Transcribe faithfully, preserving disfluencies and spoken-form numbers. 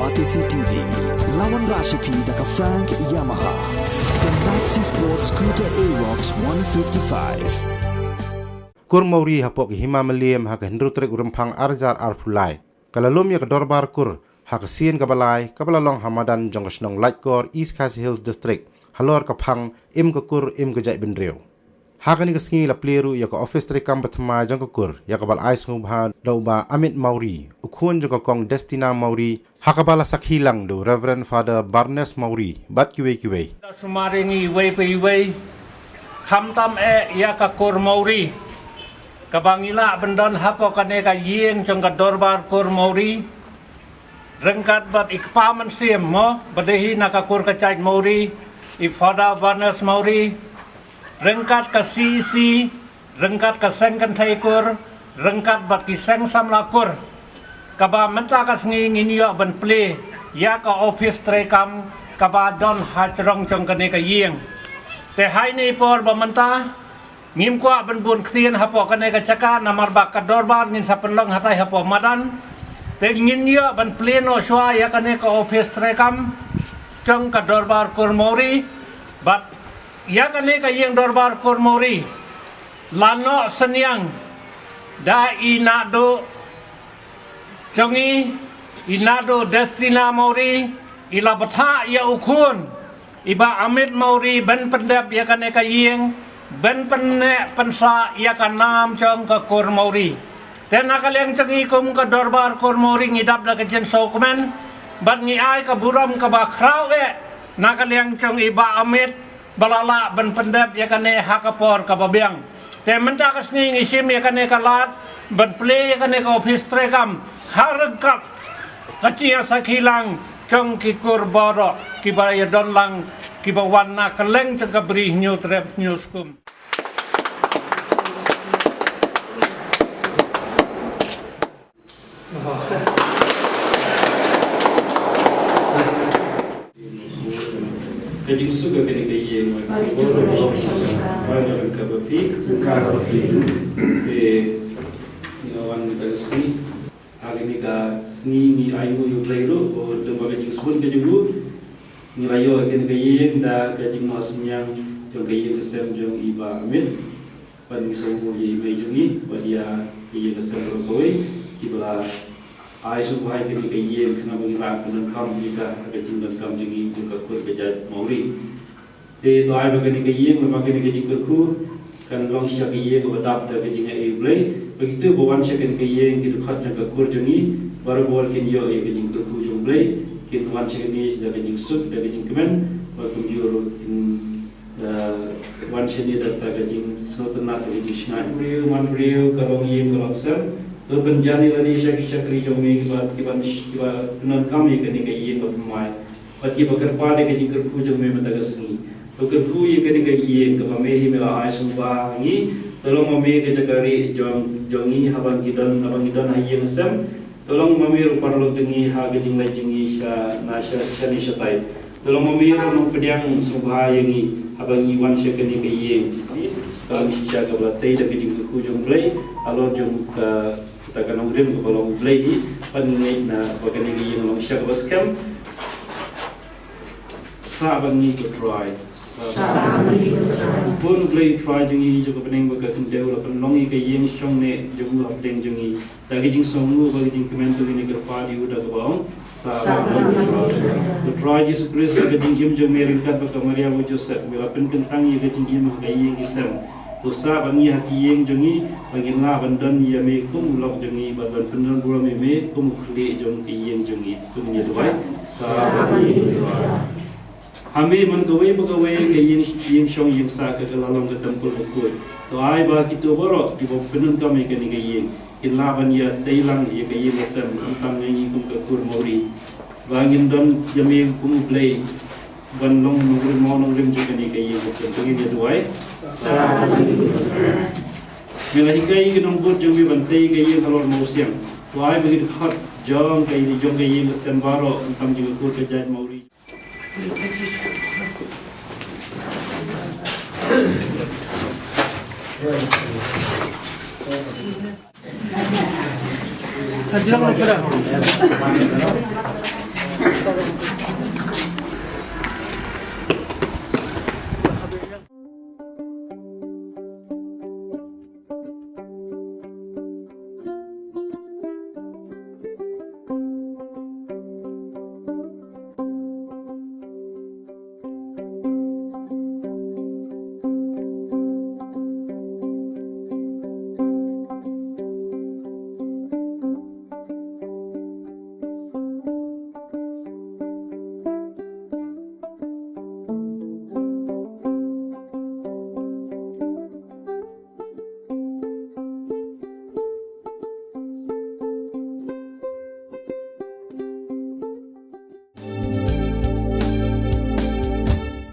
R T C T V, la wanrah sha phi da ka Frank Yamaha. The Maxi Sport Scooter Aerox one fifty-five. Kur Mawri hapoh ka Hima Mylliem ha ka hynriew tarik u Rymphang ar hajar arphew lai, ka la lum ïa ka dorbar kur ha ka sien kaba lai, kaba la long ha madan jong ka shnong Laitkor, East Khasi Hills District, halor ka phang Im ka Kur, Im ka Jaitbynriew. Ha kane ka sngi la plie ruh ïa ka ophis treikam bathymmai jong ka kur, ïa kaba la ai sngewbha da u Bah Amit Mawri, u khun jong ka Kong Destina Mawri, ha kaba la sakhi lang da u Reverend Father Barnes Mawri bad kiwei kiwei. Da sumar ïa ngi iwei pa iwei, khamtam eh ïa ka Kur Mawri, kaba ngi lah ban don hapoh kane ka ïing jong ka dorbar Kur Mawri, ryngkat bad i kpa mynsiem mo, ba dei hi na ka kur ka jait Mawri, i Father Barnes Mawri, ryngkat ka C E C, ryngkat ka seng kynthei kur, ryngkat bad ki seng samla kur, kaba mynta ka sngi ngin ïoh ban plie ïa ka ophis treikam kaba don ha jrong jong kane ka ïing. Te ha ine i por ba mynta, ngim kwah ban bun ktien hapoh kane ka jaka, namar ba ka dorbar ngin sa pynlong hatai hapoh madan. Te ngin ïoh ban plie noh shuwa ïa kane ka ophis treikam jong ka dorbar Kur Mawri, bad ïa kane ka ïing dorbar Kur Mawri la noh synñiang da i naduh jong ngi, i naduh Destina Mawri, i la bthah ïa u khun, i Bah Amit Mawri, ban pyndep ïa kane ka ïing, ban pynneh pynsah ïa ka nam jong ka Kur Mawri. Te na ka liang jong ngi kum ka dorbar Kur Mawri ngi dap da ka jingsngewkmen, bad ngi ai ka burom kaba khraw eh na ka liang jong i Bah Amit, ba la lah ban pyndep ïa kane ha ka por kaba biang. Te mynta ka sngi ngi shim ïa kane ka lad ban plie ïa kane ka ophis treikam ha ryngkat ka jingïasakhi lang jong ki kur baroh kiba ïadon lang, kiba wan na kylleng jong ka Bri Hynñiewtrep Hynñiewskum. Ka jingsuk ka kane ka ïing, ba ka bor ba ka ba phi ka ba phi. Te ngi wan ka sngi, ha kane ka sngi ngi ai nguh ïa U Blei ruh, ba dang ba ka jingsbun ka jong u ngi la ïoh kane ka ïing da ka jingmut synñiang jong ka ïing ka sem jong i Bah Amit. Bad ngi sngewbha ïa i mei jong ngi bad ïa ka ïing ka sem baroh kawei kiba la ai sngewbha ïa kane ka ïing khnang ba ngin lah ban donkam ïa ka ha ka jingdonkam jong ngi jong ka kur ka jait Mawri. Te to ai ba kane ka ïing, ba kane ka jingkyrkhu kan long shisha ka ïing kaba dap da ka jingaiei U Blei. Ba kito ba wan sha kane ka ïing ki dkhot jong ka kur jong ngi baroh kin ïoh ïa ka jingkyrkhu jong U Blei, kin wan sha kane da ka jingsuk da ka jingkmen, bad kumjuh ruh kin Eh, wan shane da kata ka jingsngewtynnat, ka jingshngaiñ briew man briew, ka long ïing ka long sem. To pynjan ïa lade sha ki shakri jong me kiba, kiba, kiba pyndonkam ïa kane ka ïing bathymmai. Bad kiba kyrpad ïa ka jingkyrkhu jong me mynta ka sngi. To kyrkhu ïa kane ka ïing kaba me hi me la ai sngewbha ha ngi. To long ma me ka jaka rieh jong, jong ngi haba ngi don, haba ngi don ha ïing sem. To long ma me ruh paralok jong ngi ha ka jingleit jong ngi sha na sha, shane shatai. To long ma me ruh nongpdiang sngewbha ïa ngi haba ngi wan sha kane ka ïing. Ka long shisha kaba la tei da ka jingkyrkhu jong U Blei, halor jong ka, kata ka nongrim kaba long U Blei hi. Bad ngi ngeit na ba kane ka ïing long shisha kaba skhem. Sah bad ngi, ko Trai. Sah bad ngi, ko Trai. Bun U Blei Trai jong ngi jong ka bneng bad ka khyndew, la pynlong ïa ka ïing shong ne jong u hapdeng jong ngi. Da ka jingsngewnguh bad ka jingkmen to ngin ïa kyrpad ïa u da kaba ong, sah bad ngi, ko Trai. Ko Trai Jisu Khrist, da ka jingim jong me ryngkat bad ka Maria bad u Joseph, me la pynkyntang ïa ka jingim ha ka ïing ki sem. To sah bad ngi ha ki ïing jong ngi, ba ngin lah ban don ïa me kum u lok jong ngi, bad ban pyndonburom ïa me kum u khlieh jong ka ïing jong ngi. To ngin ïa duwai. Sah bad ngi, ko Trai. Ha me man kawei pa kawei ka ïing, ïing shong ïing sah ka, ka la long ka templ bakhuid. To ai ba kito baroh kiba pyndonkam ïa kane ka ïing kin lah ban ïa tei lang ïa ka ïing ka sem, khamtam ïa ngi kum ka kur Mawri. Ba ngin don ïa me kum U Blei ban long nongrim mo nongrim jong kane ka ïing ka sem. To ngin ïa duwai. Me la hikai ïa ki nongbud jong me ban tei ka ïing halor mawsiang. To ai ba ki dkhot jong ka ïing, jong ka ïing ka sem baroh, khamtam jong ka kur ka jait Mawri.